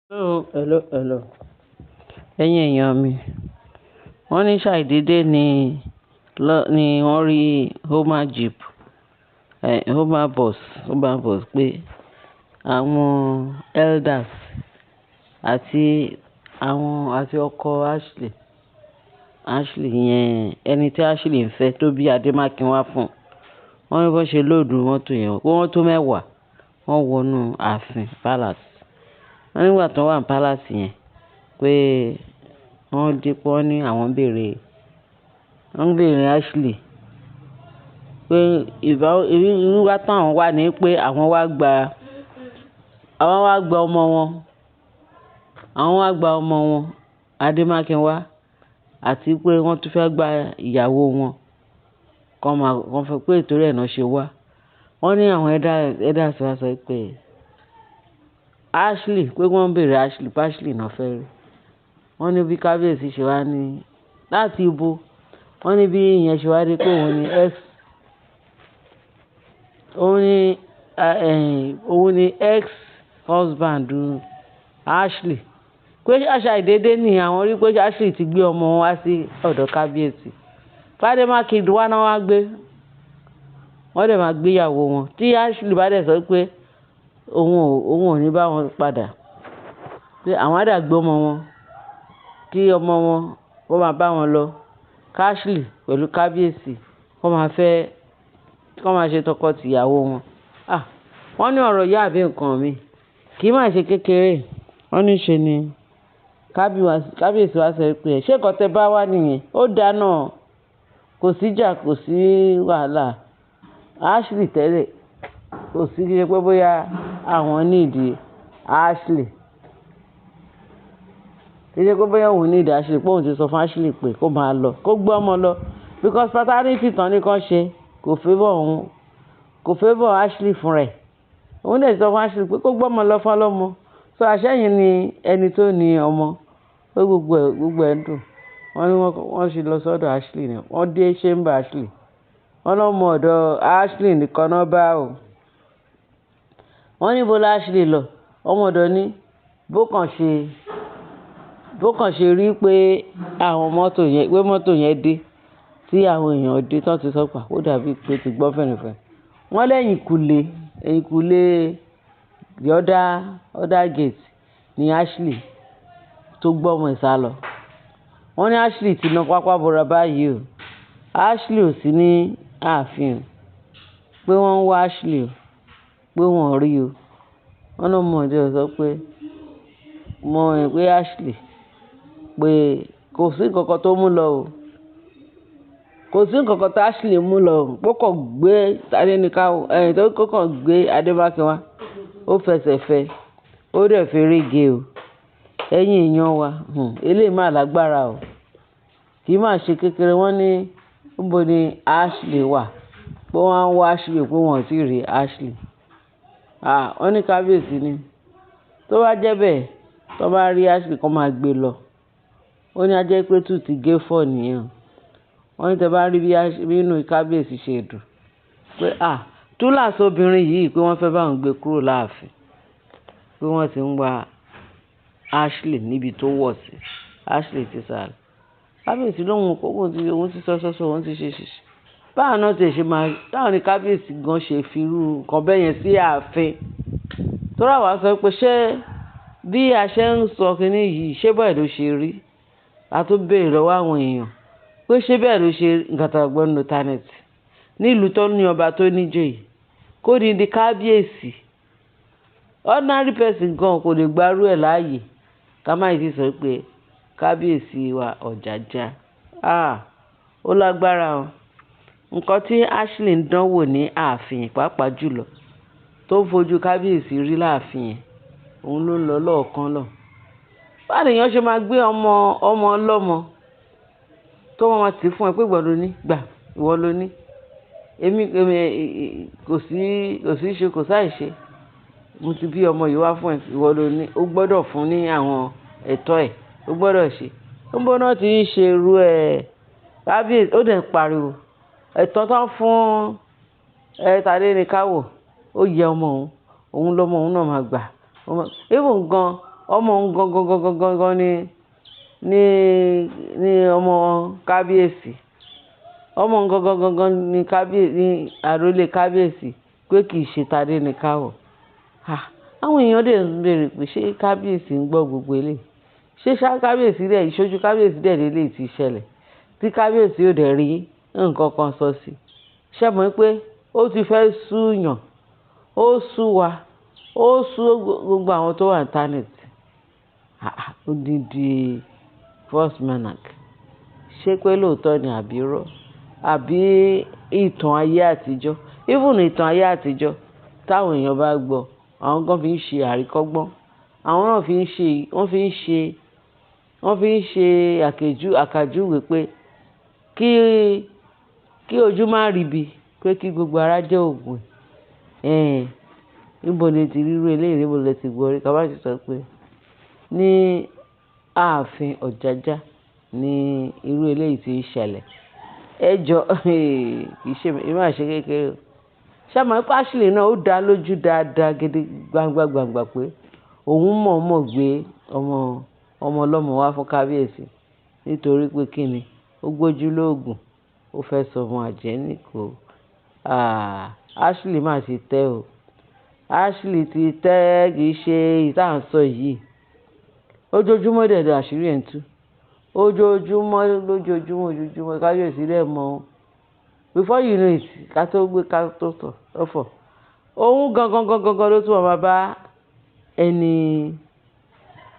Hello, hello, hello. Ẹ̀yin èèyàn mi, wọ́n ní ṣàìdédé ni, ni wọ́n rí Hummer Jeep, Hummer bus pé àwọn elders àti àwọn àti ọkọ Ashley, Ashley yẹn, ẹni tí Ashley ń fẹ́ tó bí Adémákinwá fún. Wọ́n ní bó ṣe load mọ́tò yẹn, pé wọ́n tó 10, wọ́n wọnú ààfin palace. Wọ́n nígbà tí wọ́n wà ní palace yẹn pé wọ́n dé pé wọ́n ní àwọn ń béèrè Ashley pé ìbá wíwá táwọn wà ní pé àwọn wá gba ọmọ wọn, àwọn wá gba ọmọ wọn Adémákinwá àti pé wọ́n tún fẹ́ gba ìyàwó wọn kọ́ máa wọ́n fẹ́ pé ìtorí ẹ̀ náà ṣe wá. Wọ́n ní àwọn elders wá sọ pé Ashley, pé wọ́n ń béèrè Ashley, pé Ashley náà fẹ́ rí. Wọ́n ní bí kábíyèsí ṣe wá ní láti ibo. Wọ́n ní bí ìyẹn ṣe wá dé pé òun ni ex husband Ashley. Pé ṣàìdédé ni àwọn rí pé Ashley ti gbé ọmọ wọn wá sí ọ̀dọ̀ kábíyèsí. Adémákinwá náà wá gbé. Wọ́n dẹ̀ máa gbé ìyàwó wọn. Tí Ashley bá dẹ̀ sọ pé òun ò ní bá wọn padà, pé àwọn á dà gbé ọmọ wọn, kí ọmọ wọn kó máa bá wọn lọ. Ashley pẹ̀lú kábíyèsí kó máa fẹ́, kó máa ṣe tọkọ-tìyàwó wọn. Ah! Wọ́n ní ọ̀rọ̀ yìí àbí nǹkan mi. Kì í má ṣe kékeré. Wọ́n ní ṣe ni kábíyèsí wá sọ pé ṣé nǹkan tẹ bá wá nìyẹn? Ó dáa náà. Kò sí ìjà, kò sí wàhálà. Ashley tẹ́lẹ̀ kò sí pé bóyá àwọn need Ashley. Kì í ṣe pé bóyá òun need Ashley, pé òun ti sọ fún Ashley pé kó máa lọ, kó gbé ọmọ lọ. Because paternity tán ní kán ṣe kò favour òun, kò favour Ashley fún rẹ̀. Òun dẹ̀ sọ fún Ashley pé kó gbé ọmọ lọ fún ọlọ́mọ. So àṣẹ́yìn ni ẹni tó ní ọmọ. Pé gbogbo ẹ̀ ń dùn. Wọ́n ní wọ́n ṣe lọ sọ́dọ̀ Ashley ni. Wọ́n dé chamber Ashley. Wọ́n lọ́mọ ọ̀dọ̀ Ashley nìkan náà bá o. Wọ́n ní bó Ashley lọ. Ọmọ ọ̀dọ̀ ní bó kàn ṣe rí pé àwọn mọ́tò yẹn, pé mọ́tò yẹn dé, tí àwọn èèyàn dé tán ti sọ pé ó dàbí pé ó ti gbọ́ fẹ̀rẹ̀fẹ̀rẹ̀. Wọ́n lẹ́yìnkùlé the other gate ni Ashley tó gbé ọmọ ẹ̀ sálọ. Wọ́n ní Ashley ti na pápá bora báyìí o. Ashley ò sí ní ààfin o. Pé wọ́n ń wá Ashley o. Pé wọ́n ò rí o. Wọ́n ní ọmọ ọ̀dọ̀ sọ pé mọ̀ ẹ́ pé Ashley pé kò sí nǹkan kan tó mú lọ o. Kò sí nǹkan kan tí Ashley mú lọ o. Pé ó kàn gbé Tadenikawo, ẹ̀ tó kàn gbé Adémákinwá. Ó fẹsẹ̀ fẹ́, ó dẹ̀ feré gé o. Ẹ̀yin èèyàn wa, eléyìí máa lágbára o. Kì í má ṣe kékeré. Wọ́n ní níbo ni Ashley wà. Pé wọ́n ń wá Ashley, pé wọ́n ò tí ì rí Ashley. Ah! Wọ́n ní kábíyèsí ni. Tó bá jẹ́ bẹ́ẹ̀, tó bá rí Ashley kó máa gbé lọ. Ó ní a jẹ́ pé two ti gé four nìyẹn o. Wọ́n ní tí ẹ bá rí bí inú kábíyèsí ṣe dùn. Pé ah! Túláàsì obìnrin yìí pé wọ́n fẹ́ bá òun gbé kúrò láàfin. Pé wọ́n ti ń wá Ashley níbi tó wọ̀ sí. Ashley ti sálọ. Kábíyèsí lóhùn kó òun ti sọ sọ sọ, òun ti ṣe ṣe ṣe. Báwo náà tí ẹ ṣe máa, báwo ni kábíyèsí gan ṣe fi irú nǹkan bẹ́ẹ̀ yẹn sí ààfin? Torí àwa sọ pé ṣé bí a ṣe ń sọ kíní yìí, ṣé bẹ́ẹ̀ ló ṣe rí? A tún béèrè lọ́wọ́ àwọn èèyàn pé ṣé bẹ́ẹ̀ ló ṣe rí nǹkan tí a gbọ́ nínú internet. Ní ìlú tó ní ọba tó ní ìjòyè, kó di kábíyèsí. Ordinary person gan kò lè gbá irú ẹ̀ láàyè. Ká má ì tí sọ pé kábíyèsí wa Ọ̀jájá. Ah! Ó lágbára o. Nǹkan tí Ashley ń dánwò ní ààfin pàápàá jùlọ tó ń fojú kábíyèsí rí láàfin yẹn, òun ló ń lọ lọ́ọ̀kan lọ. Báwo ni èèyàn ṣe máa gbé ọmọ ọmọ ọlọ́mọ tó máa ma tì fún ẹ pé ìwọ ló ní, gbà, ìwọ ló ní. Èmi kò sí ṣe, kò sáì ṣe. Mo ti bí ọmọ yìí wá fún ẹ, ìwọ ló ní. O gbọdọ̀ fún ní àwọn ẹ̀tọ́ ẹ̀, o gbọdọ̀ ṣe. Níbo náà tí ń ṣe irú ẹ? Kábíyèsí ó dẹ̀ ń pariwo. Ẹ̀tọ́ tó ń fún ẹ Tadenikawo, ó yẹ ọmọ òun, òun lọmọ òun náà máa gbà. Even gan. Ọmọ òun gangan gangan gangan ni ní ọmọ kábíyèsí. Ọmọ òun gangan gangan ní kábíyèsí, ní àrólé kábíyèsí, pé kì í ṣe Tádéníkáwọ̀. Ah! Àwọn èèyàn dẹ̀ ń béèrè pé ṣé kábíyèsí ń gbọ́ gbogbo eléyìí? Ṣé ṣá kábíyèsí dẹ̀, ìṣojú kábíyèsí dẹ̀ leleyi tí ṣẹlẹ̀? Tí kábíyèsí ò dẹ̀ rí nǹkan kan sọ sí. Ṣé mọ̀ pé ó ti fẹ́ sú yàn, ó sú wa, ó sú gbogbo àwọn tó wà ní internet. Ah! Odidi first monarch. Ṣé pé lóòótọ́ ni àbí irọ́? Àbí ìtàn ayé àtijọ́? Even ìtàn ayé àtijọ́ tí àwọn èèyàn bá gbọ́, àwọn gan fi ń ṣe àríkọ́gbọ́n. Àwọn náà fi ń ṣe, wọ́n fi ń ṣe, wọ́n fi ń ṣe àkàjúwe pé kí ojú má rí bí, pé kí gbogbo ara jẹ́ ògùn. Ẹ̀n, níbo ni ẹ ti rí irú eléyìí, níbo lẹ ti gbọ́ rí? Ká má ṣe sọ pé ní ààfin Ọ̀jájá ní irú eléyìí tí ń ṣẹlẹ̀. Ẹ jọ, kì í ṣe, má ṣe kékeré o. Ṣé mọ̀ pé Ashley náà ó dá lójú dáadáa gidi gbangba gbangba pé òun mọ̀ọ́mọ̀ gbé ọmọ, ọmọ ọlọ́mọ wá fún kábíyèsí nítorí pé kí ni? Ó gbójú lóògùn, ó fẹ́ sọ ọmọ àjẹ́ ní kò. Ah! Ashley má ṣe tẹ́ o. Ashley ti tẹ́, kì í ṣe èyí tí à ń sọ yìí. Ojoojúmọ́ dẹ̀ ni àṣírí ẹ̀ ń tú. Ojoojúmọ́, lójoojúmọ́, ojoojúmọ́ kábíyèsí dẹ̀ mọ̀ o. Before you know it, ká tó gbé ká tó tọ̀, ó fọ̀. Òun gangan gangan gangan ló tún máa bá ẹni,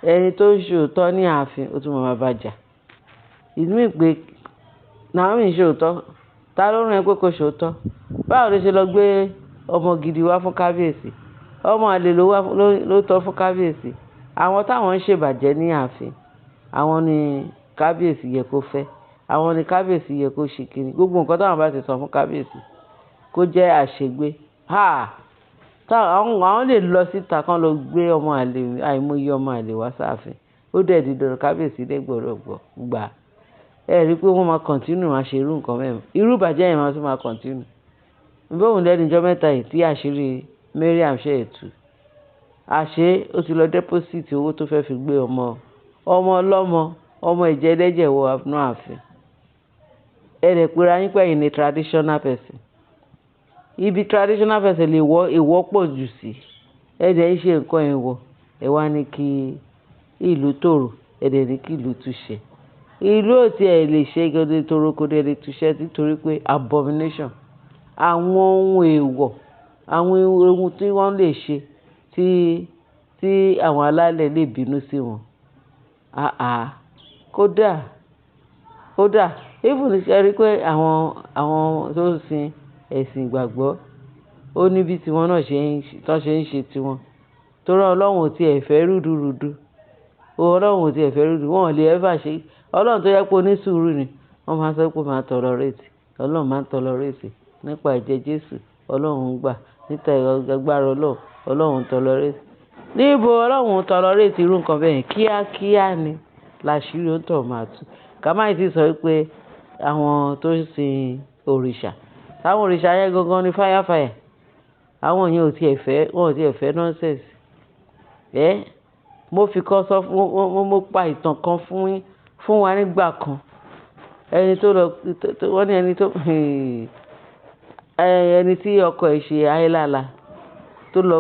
ẹni tó ń ṣe òótọ́ ní ààfin, ó tún máa bá jà. It mean pé Naomi ń ṣe òótọ́. Ta ló rán ẹ pé kó ṣe òótọ́? Báwo ló ṣe lọ gbé ọmọ gidi wá fún kábíyèsí? Ọmọ àlè ló wá, ló tọ́ fún kábíyèsí. Àwọn táwọn ń ṣe ìbàjẹ́ ní ààfin, àwọn ni kábíyèsí yẹ kó fẹ́. Àwọn ni kábíyèsí yẹ kó ṣe kíni. Gbogbo nǹkan táwọn bá ti sọ fún kábíyèsí kó jẹ́ àṣegbé. Ha! Àwọn lè lọ síta kán lọ gbé ọmọ àlè, àìmọye ọmọ àlè wá sáàfin. Ó dẹ̀ di dandan kábíyèsí dẹ̀ gbọdọ̀ gbọ́, gbà. Ẹ rí i pé wọ́n máa continue máa ṣe irú nǹkan bẹ́ẹ̀. Irú ìbàjẹ́ yẹn máa tún máa continue. Bí òun lẹ́nu ijọ́ mẹ́ta yìí tí àṣírí Mariam ṣe tú. Àṣé ó ti lọ deposit owó tó fẹ́ fi gbé ọmọ, ọmọ ọlọ́mọ, ọmọ ẹ̀jẹ̀ ẹlẹ́jẹ̀ wọ inú ààfin. Ẹ dẹ̀ pera yín pé ẹ̀yin ni traditional person. Ibi traditional person lè wọ́, èèwọ̀ pọ̀ jù sí. Ẹ dẹ̀ ń ṣe nǹkan èèwọ̀. Ẹ wá ní kí ìlú tòrò, ẹ dẹ̀ ní kí ìlú túṣẹ. Ìlú ò tí ẹ lè ṣe gẹ́gẹ́ tòrò kó dẹ̀ lè túṣẹ nítorí pé abomination. Àwọn ohun èèwọ̀, àwọn ohun tí wọ́n lè ṣe tí àwọn alálẹ̀ lè bínú sí wọn. Àà, kódà, kódà even ṣe rí pé àwọn tó ń sin ẹ̀sìn ìgbàgbọ́, ó ní bí tiwọn náà ṣe ń, tó ṣe ń ṣe tiwọn. Torí Ọlọ́run ò tí ẹ fẹ́ rúdurùdu. Ọlọ́run ò tí ẹ fẹ́ rúdu. Wọn ò lè ever ṣe. Ọlọ́run tó jẹ́ pé onísùúrù ni. Wọ́n máa ń sọ pé ó máa tolerate. Ọlọ́run máa ń tolerate. Nípa ẹ̀jẹ̀ Jésù, Ọlọ́run ń gbà. Nípa agbára Ọlọ́run, Ọlọ́run ń tolerate. Níbo Ọlọ́run ń tolerate irú nǹkan bẹ́ẹ̀? Kíákíá ni làṣírí ó ń tọ̀ máa tú. Ká má ì tí sọ wípé àwọn tó ń sin òrìṣà. Àwọn òrìṣà yẹn gangan ni fire fire. Àwọn yẹn ò tí ẹ fẹ́, wọ́n ò tí ẹ fẹ́ nonsense. Ẹ́, mo fi kọ́ sọ fún, mo pa ìtàn kan fún wa nígbà kan. Ẹni tó lọ, wọ́n ní ẹni tó, ẹni tí ọkọ ẹ̀ ṣe ayélálà tó lọ,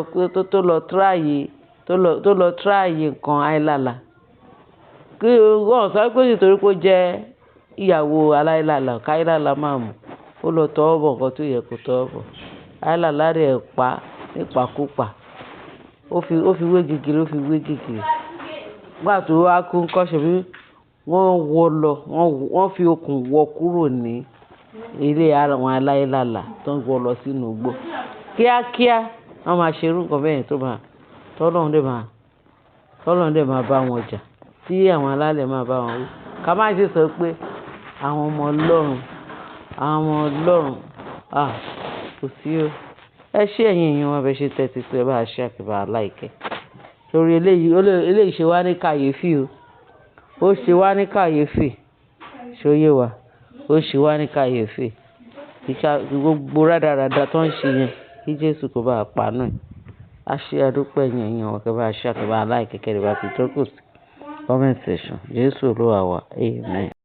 tó lọ try, tó lọ try nǹkan ayélálà. Kí wọ́n sọ pé nítorí pé ó jẹ́ ìyàwó aláìlálà, ká ayélálà máa mú. Ó lọ tọwọ́ bọ̀ nǹkan tó yẹ kó tọwọ́ bọ̀. Ayélálà rẹ̀ pa nípakúpa. Ó fi wé gègé, ó fi wé gègé. Nígbà tó wá kú ńkọ́ ṣe bí wọ́n wọ́ lọ, wọ́n fi okùn wọ kúrò ní ilé àwọn aláìlálà tó ń wọ́ lọ sínú igbó. Kíákíá wọ́n máa ṣe irú nǹkan bẹ́ẹ̀ tó máa, tọ́lọ́run dẹ̀ máa bá wọn jà, tí àwọn alálẹ̀ máa bá wọn wí. Ká má sì sọ pé àwọn ọmọ Ọlọ́run, àwọn ọmọ Ọlọ́run, ah, kò sí o. Ẹ ṣé ẹ̀yin èèyàn wa, bẹ ṣe tẹ́tí sí ẹ bá share, kí ẹ bá like. Torí eléyìí, eléyìí ṣe wá ní kàyéfì o. Ó ṣe wá ní kàyéfì. Ṣé ó yé wa? Ó ṣe wá ní kàyéfì. Gbogbo rádaràda tó ń ṣe yẹn, kí Jésù kó bá pa náà. A ṣe àdúpẹ́ ẹ̀yin èèyàn wa, kẹ́ bá share, kẹ́ bá like, kẹ́ dẹ̀ bá fi tó kù sí comment section. Jésù Olúwa wa. Amen.